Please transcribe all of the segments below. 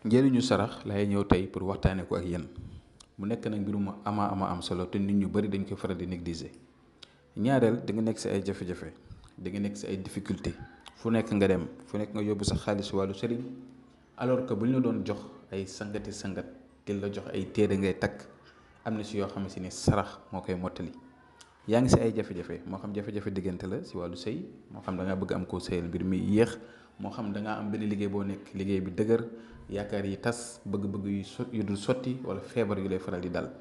njëriñu sarax lay ñëw tey pour waxtaanee ko ak yéen mu nekk nag mbir mu ama am solo te nit ñu bari dañ koy faral di négliger. ñaareel di nga nekk si ay jafe-jafe di nga nekk si ay difficulté fu nekk nga dem fu nekk nga yóbbu sa xaalis wàllu sëriñ alors que bu ñu la doon jox ay sangati sangat di la jox ay téere ngay takk am na si yoo xam ne sarax moo koy mottali. yaa ngi si ay jafe-jafe moo xam jafe-jafe diggante la si wàllu sëy moo xam da ngaa bëgg am koo sëyal mbir mi yéex moo xam da ngaa am benn liggéey boo nekk liggéey bi dëgër yaakaar yi tas bëgg-bëgg yu dul sotti wala feebar yu lay faral di dal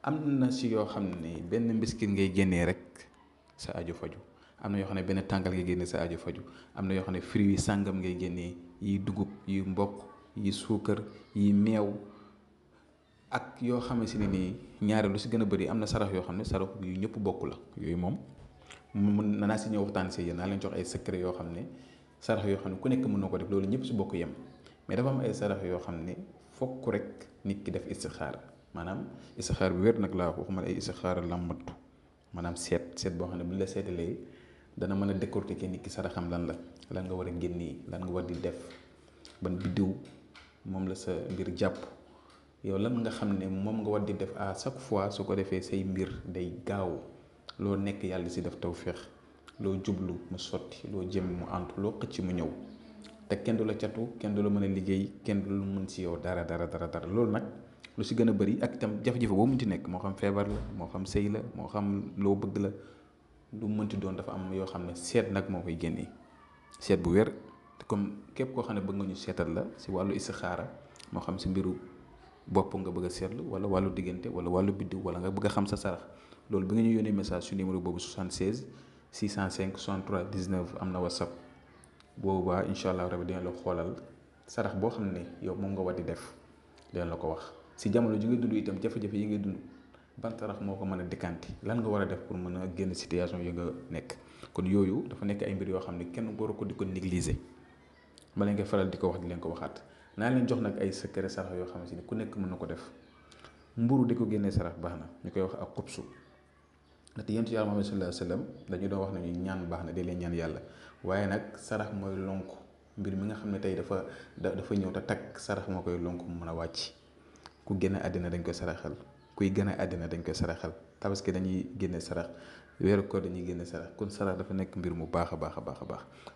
am na si yoo xam ne benn mbiskit ngay génnee rek sa aju faju am na yoo xam ne benn tàngal ngay génnee sa aju faju am na yoo xam ne fruits yi sàngam ngay génnee yi dugub yi mboq yi suukar yi meew ak yoo xamante ne nii ñaare lu si gën a bëri am na sarax yoo xam ne sarax yu ñëpp bokk la yooyu moom mun naa si ñëw waxtaan si yéen naa leen jox ay secret yoo xam ne sarax yoo xam ne ku nekk mën na ko def loolu ñëpp si bokk yem mais dafa am ay sarax yoo xam ne fokk rek nit ki def istixaar maanaam istixaar bi wér nag laa waxuma ay istixaar làmbatu maanaam seet boo xam ne bu ñu la seetalee dana mën a décortiquer nit ki saraxam lan nga war a génnee lan nga war di def ban biddiw moom la sa mbir jàpp yow lan nga xam ne moom nga war di def à chaque fois su ko defee say mbir day gaaw loo nekk yàlla si def tawféex loo jublu mu sotti loo jëm mu antu loo xëcc mu ñëw te kenn du la catu kenn du la mën a liggéey kenn du la mën si yow dara loolu nag lu si gën a bëri ak itam jafe-jafe boo mënti nekk moo xam feebar la moo xam sëy la moo xam loo bëgg la lu mënti doon dafa am yoo xam ne seet nag moo koy génnee seet bu wér comme képp koo xam ne bëgg nga ñu seetal la si wàllu istixaara moo xam si mbiru bopp nga bëgg a seetlu wala wàllu diggante wala wàllu biddiw wala nga bëgg a xam sa sarax loolu bi nga ñu yónnee message su numéro boobu 76 605 63 19 am na whatsapp boobaa incha allah rabi dina la xoolal sarax boo xam ne yow moom nga war di def dina la ko wax si jamono ji ngay dund itam jafe-jafe yi ngay dund ban sarax moo ko mën a dikkanti lan nga war a def pour mën a génn situation yi nga nekk kon yooyu dafa nekk ay mbir yoo xam ne kenn waru ko di ko négliger ma leen koy faral di ko wax di leen ko waxaat naa leen jox nag ay secret sarax yoo xamante ni ku nekk mën na ko def mburu di ko génnee sarax baax na ñu koy wax ak xubsu ndaxte yonent yàlla Muhammad sallallahu alayhi wa sallam dañu doon wax ne ñu ñaan baax na day leen ñaan yàlla waaye nag sarax mooy lonk mbir mi nga xam ne tey dafa ñëw te takk sarax moo koy lonk mu mën a wàcc ku génne àddina dañ koy saraxal kuy gën a àddina dañ koy saraxal tabaski dañuy génne sarax weeru koor dañuy génne sarax kon sarax dafa nekk mbir mu baax a baax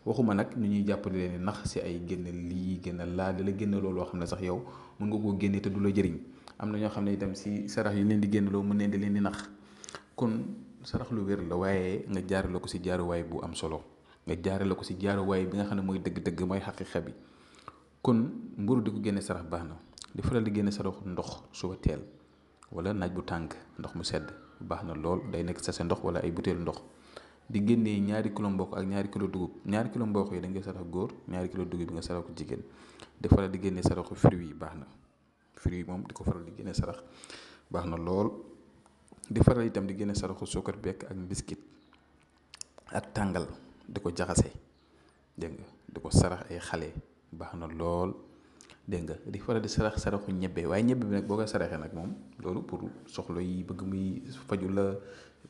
waxuma nag ñu ñuy jàppale leen nax si ay génne lii génne laa di la génne loolu loo xam ne sax yow mën nga koo génne te du la jëriñ am na ñoo xam ne itam si sarax yi leen di génne loo mën leen di leen di nax kon sarax lu wér la waaye nga jaarale ko si jaaruwaay bu am solo nga jaarale ko si jaaruwaay bi nga xam ne mooy dëgg-dëgg mooy xaqiiqa bi kon mburu di ko génne sarax baax na di faral di génne saraxu ndox suba teel wala naaj bu tàng ndox mu sedd baax na lool day nekk sa ndox wala ay butéelu ndox di génnee ñaari kilo mboq ak ñaari kilo dugub ñaari kilo mboq yi dañ koy sarax góor ñaari kilo dugub bi nga sarax ko jigéen di faral di génnee saraxu fruits yi baax na fruits yi moom di ko faral di génne sarax baax na lool di faral itam di génne saraxu suukar bekk ak biscuit ak tàngal di ko jaxase dégg nga di ko sarax ay xale baax na lool dégg nga di faral di saraxu ñebbe waaye ñebbe bi nag boo koy saraxee nag moom loolu pour soxla yi bëgg muy faju la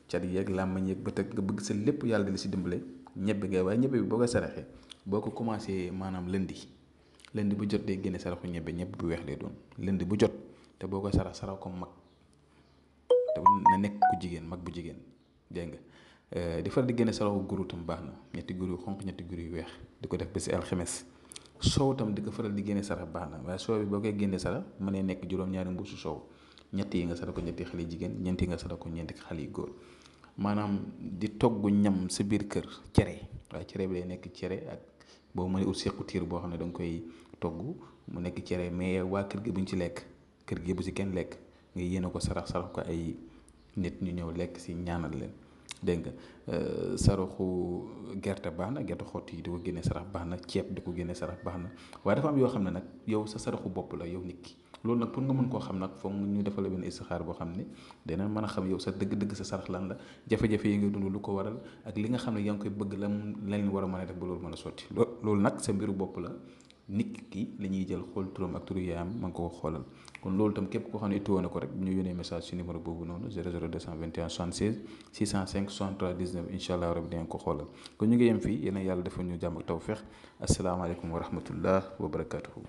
cat yeeg làmmañ yeeg bët ak nga bëgg sa lépp yàlla di la si dimbale ñebbe ngay waaye ñebbe bi boo koy saraxee boo ko commencé maanaam lundi bu jot day génne saraxu ñebbe bu weex lay doon lundi bu jot te boo koy sarax ko mag te na nekk ku jigéen mag bu jigéen dégg nga di faral di génne saraxu guru tam baax na ñetti guru yu xonq ñetti guru yu weex di ko def ba si alxemes soow tam di ko faral di génne sarax baax na waaye soow bi boo koy génnee sarax mën ne nekk juróom-ñaari mbuusu soow ñett yi nga sarax ko ñetti xale jigéen ñeent yi nga sarax ko ñeenti xale yu góor maanaam di togg ñam sa biir kër cere waaye cere bi day nekk cere ak boo mënee ut sequ tiir boo xam ne da nga koy togg mu nekk cere mais waa kër gi buñ ci lekk kër gi bu si kenn lekk nga yéene ko sarax ko ay nit ñu ñëw lekk si ñaanal leen dégg nga saraxu gerte baax na gerte xott yi di ko génne sarax baax na ceeb di ko génne sarax baax na waaye dafa am yoo xam ne nag yow sa saraxu bopp la yow nit ki loolu nag pour nga mën koo xam nag foog ñu defal benn istixaar boo xam ne dina mën a xam yow sa dëgg-dëgg sa sarax lan la jafe-jafe yi nga dund lu ko waral ak li nga xam ne yaa ngi koy bëgg lañ war a mën a def ba loolu mën a sotti loolu nag sa mbiru bopp la nit ki la ñuy jël xool turam ak turu yaayam mën ko xoolal kon loolu tam képp koo xam ne ittuwoon na ko rek bu ñu yónnee message ci numéro boobu noonu 00221 76 605 63 19 incha allah rabi dinañ ko xoolal kon ñu ngi yem fii yéen a yàlla defal ñu jàmm ak tawfeex asalaamaaleykum wa rahmatullah wa barakatuhu